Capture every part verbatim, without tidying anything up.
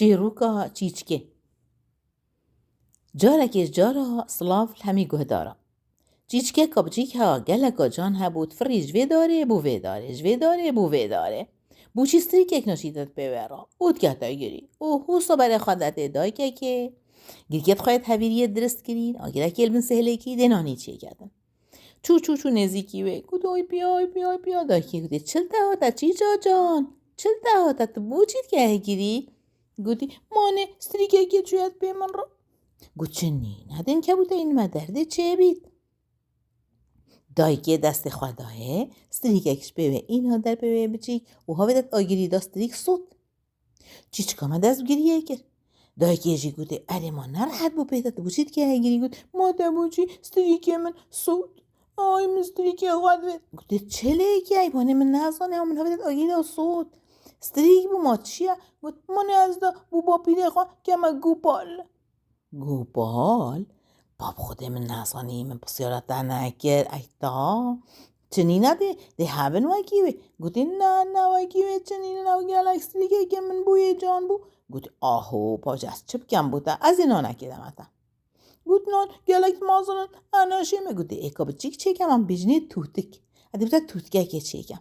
Çêrûka çîçkê. Carekê ji cara silav li hemî guhdara. Çîçkeka biçîk heya geleka can hebû, difirî ji vê darê bû vê darê, ji vê darê bû vê darê. Bûçî strîkek naşîtet pê wê re û dikete girî û hûsa berê xwe dete dayikekê. Girkê dixwayet hevîriyê dirist kirîn, agirekê li bin sêhlêkî dê nanî çêketin. Çû çû çû nêzîkî wê. Got, "Ay piya, ay piya, ay piya." Dayikê gotê, "Çil te hate çîça can? Çil te hate, tu bo çî dike hegirî?" Gotî, "Manê, strîkekê çûyet pê min re." Got, "Çi nîne, din kebûte înime derdê çê bît." Dayikê destê xwe dayê, strîkek ji pê wê îna der pê wê biçîk û havê det agirî da strîk sot. Çîçika me dest bi giriyê kir. Dayikê jî gotê, "Erê ma nerehet bû pê te, tu bo çî dike hegirî?" Got, "Ma te bo çî strîkê min sot. Ay min strîkê xwe divê." Gotê, "Çi lê key? Banê min nezanê, ew min havê det agirî da sot. Strîk bû ma çi ye?" Got, "Manê ez da bo bapîrê xwe keme gopal." Gopal? Bab Xwedê min nezanî, min pisyara te nekir, ey ta. Çi nîne dê, dê hebin wekî wê. Gotî, "Ne, ne wekî wê çi nîne, ew gelek strîkeke min bû yê can bû." Gotî, "Aho, paş ez çi bikem bo te? Ez ê nanekê deme te." Got, "Nan, gelek mezin in, ez neşêm." Gotî, "Êka biçîk çêkem, em bêjinê tûtik. Ez dê bo te tûtikekê çêkem."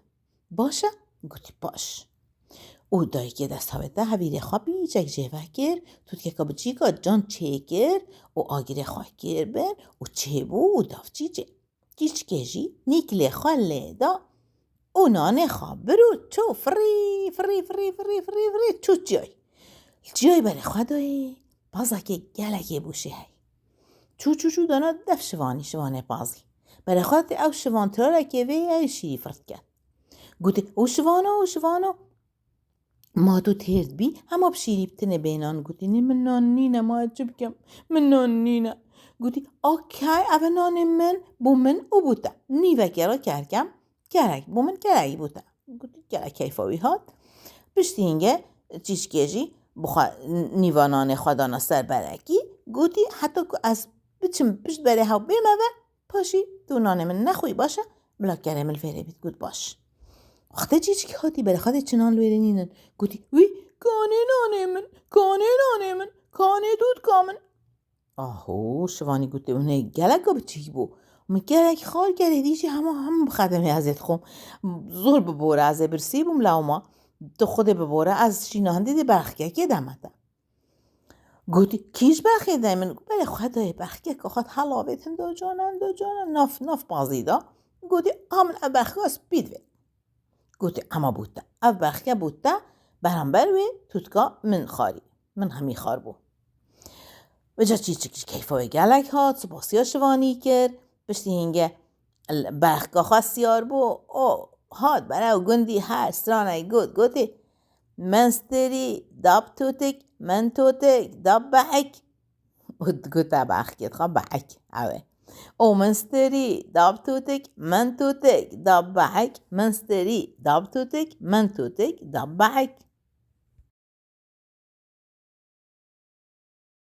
"Baş e?" Gotî, "Baş." Û dayikê dest havête hevîrê xwe bîçek jê vekir, tûtkeka biçîka can çêkir û agirê xwe kir bin û çêbû û dav çîçê. Çîçkê jî nîklê xwe lê da û nanê xwe bir û çû firî, firî, firî, firî, firî, firî çû çiyay. Li çiyayê berê xwe dayê, pazekê gelekê bûşî hey. Çû çû çû dana def şivanî, şivanê pazî. Berê xwe dê ew şivan tirarekê vê ew şîrî firt ket. Gotê, "O şivano, o şivano, ma tu têr dibî, hema bi şîrî bi tinê bê nan." Gotî, "Nê min nan nîne, ma ez çi bikim? Min nan nîne." Gotî, "A key, ev e nanê min, bo min û bo te. Nîvekê re kerkem, kerek bo min, kerek bo te." Gotî, gelek keyfa wî hat. Piştî hînge çîçkê jî bi xwe nîva nanê xwe dana ser berekî. Gotî, "Heta ku ez biçim pişt berê hew bême ve, paşî tu nanê min nexwî, baş e? Bila kerê min li vêrê bît." Got, "Baş." Wextê çîçik hatî berê xwe dê çi nan li wêrê nînin. Gotî, "Wî, kanê nanê min, kanê nanê min, kanê dûdka min." Aho, şivanî gotê, "Hûn ê geleka biçîk bû. Min gelek xal kerê dî jî hema hem bixedimê ez ê dixwim. Zor bibore, ez ê birsî bûm lewma. Tu xwedê bibore, ez şîna hindî dê berxkekê deme te." Gotî, "Kî ji berxê de min?" Berê xwe dayê berxkeka xwe helavêt hinda canan, hinda canan, nav, nav pazî da. Gotî, "A min ev berxka spî divê." Gotî, "Ema bo te. Ev berxke bo te, beramber wê tûtka min xarî. Min hemî xar bû." Vêca çîçik ji keyfa wê gelek hat, spasiya şivanî kir. Piştî hînge l-, berxka xwe siyar bû. O hat berew gundî her stranek got, gotê, "Min stirî dab tûtik, min tûtik dab behek." Û digote berxkê xwe behek, ew e. "O min stirî dab tûtik, min tûtik dab behek, min stirî dab tûtik, min tûtik dab behek."